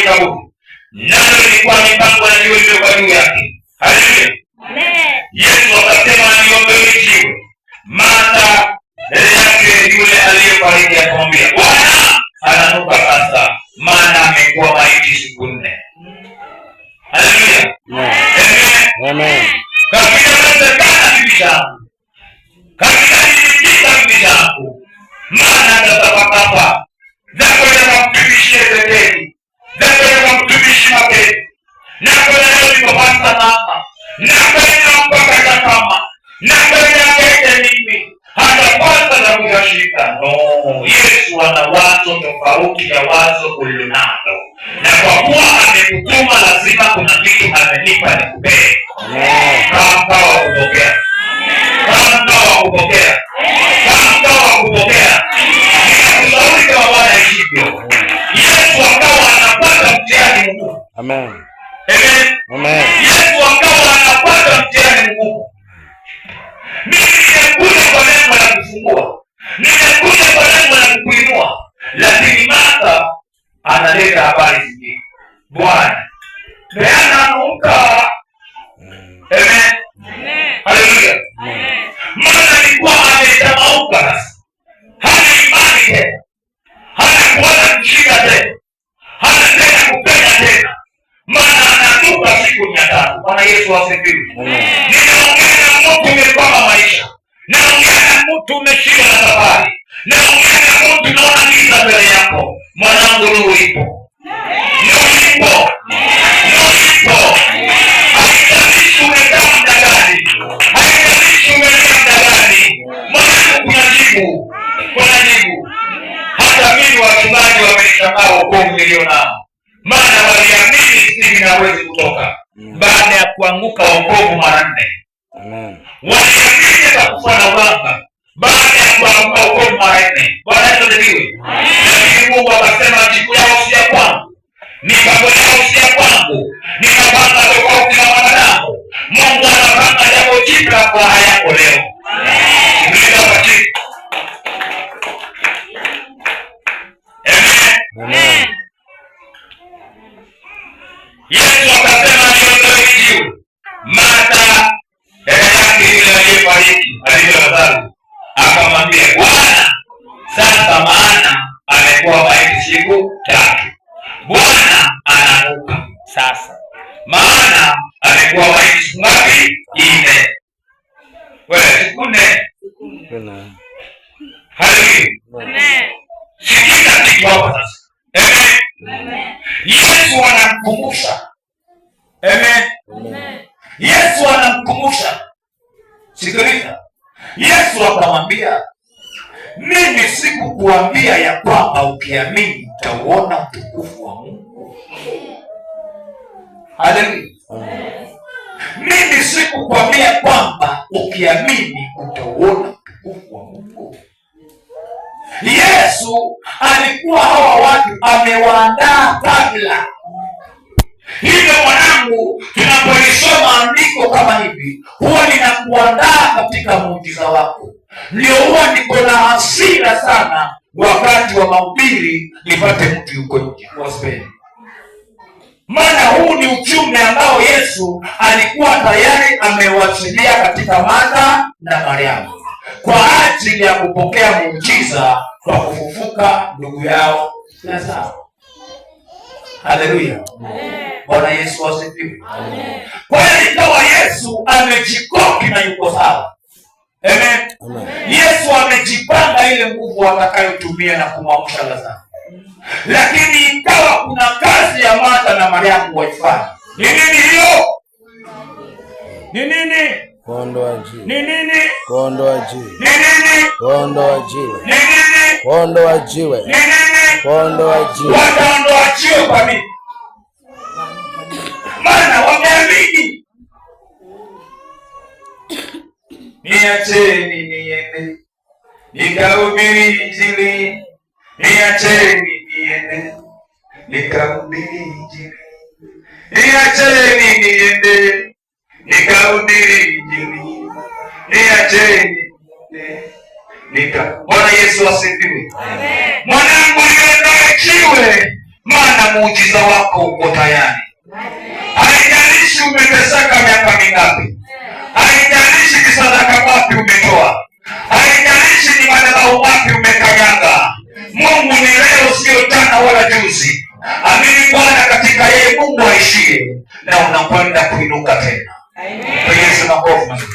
kaburi, nalo lilikuwa ni pango na jiwe limewekwa juu yake. Haleluya! Yesu akasema, liondoeni jiwe. Martha dada yake yule aliyefariki akamwambia, Bwana, ananuka sasa, maana amekuwa maiti siku 4. Haleluya! Amen. Amen. Katika wezekana bibi zangu, katika nilitika bibi zangu, maana tatapakapa nakwenda kwa mtumishi Ezekieli, nakwenda kwa mtumishi Makeni, nakwenda leo mama, nakwenda mpaka Chakama, nakwenda Kete mimi hata kwanza na kuyashika. No, Yesu ana wazo tofauti ya wazo ulilonalo, na kwa kuwa amekutuma lazima kuna kitu amenipa nikupee. Kama wa kupokea, kama wa kupokea, kama wa kupokea. Ninakushauri kama Bwana aishivyo. Yesu akawa anapata mtihani mgumu. Amen. Amen. Amen. Yesu akawa anapata mtihani mgumu. Mimi nimekuja kwa lengo la kufungua, nimekuja kwa lengo la kukuinua, lakini Martha analeta habari zingine. Bwana ananuka. Amen. Haleluya. Maana alikuwa ametamauka sasa, hana imani tena, hana kuona kushika tena, hana tena kupenda tena, maana ananuka siku 300. Bwana Yesu asifiwe. Ninaongea na mtu umekwama maisha, naongea na mtu umeshindwa na safari, naongea na mtu naona giza mbele yako. Mwanangu, nuru ipo, nuru ipo, nuru ipo. Haijalishi umekaa muda gani, haijalishi umelia muda gani, mwanangu, kuna jibu, kuna jibu. Hata mimi wachungaji wamenishangaa wokovu nilio nao, maana waliamini Stephen hawezi kutoka baada ya kuanguka wokovu mara 4. Amen. Waliamini atakufa na uganga baada ya kuanguka wokovu mara 4. Bwana Yesu asifiwe. Lakini Mungu akasema, jibu yao si ya kwangu, mipango yao si ya kwangu, ninapanga tofauti na wanadamu. Mungu anapanga jambo jipya kwa furaha yako leo. Sikiliza kwa chini. Amen. Amen. Yesu akasema, liondoeni jiwe. Martha dada yake yule aliyefariki aliye Lazaro akamwambia, Bwana, sasa maana amekuwa maiti siku 3. Bwana ananuka sasa, maana amekuwa maiti siku ngapi? 4. Wewe, siku 4. Haleluya. Sikiza kitu hapa sasa. Amen. Yesu anamkumbusha. Amen. Yesu anamkumbusha. Sikiliza. Yesu akamwambia, mimi sikukuambia ya kwamba ukiamini utauona utukufu wa Mungu. Haleluya. Mimi sikukuambia kwamba ukiamini utauona utukufu wa Mungu. Yesu alikuwa hawa watu amewaandaa kabla. Hivyo mwanangu, tunapolisoma andiko kama hivi, huwa ninakuandaa katika muujiza wako. Ndio huwa niko na hasira sana wakati wa mahubiri nipate mtu yuko nje wa Spain. Maana huu ni uchumi ambao Yesu alikuwa tayari amewachilia katika Martha na Mariamu kwa ajili ya kupokea muujiza kwa kufufuka ndugu yao Lazaro. Haleluya. Bwana Yesu asifiwe. Kwa hiyo ikawa Yesu amejikoki na yuko sawa. Amen. Amen. Yesu amejipanga ile nguvu atakayotumia na kumwamsha Lazaro. Lakini ikawa kuna kazi ya Martha na Mariamu waifanye. Ni nini hiyo? Ni nini? Kuondoa jiwe. Ni nini? Kuondoa jiwe. Ni nini? Kuondoa jiwe. Ni nini? Kuondoa jiwe. Ni nini? Kuondoa jiwe. Wataondoa jiwe kwa nini? Maana wameamini. Niacheni niende nikahubiri Injili. Niacheni niende nikahubiri Injili. Niacheni niende nikahubiri Injili. Niacheni niende nika. Bwana Yesu asifiwe. Amen. Mwanangu, niondoe jiwe. maana muujiza wako uko tayari. Haijalishi umeteseka miaka mingapi, haijalishi ni sadaka ngapi umetoa, haijalishi ni madhabahu ngapi umekanyaga. Mungu ni leo, sio jana wala juzi. Amini Bwana katika yeye Mungu aishie, na unakwenda kuinuka tena. Kwa Yesu makofi mazuri.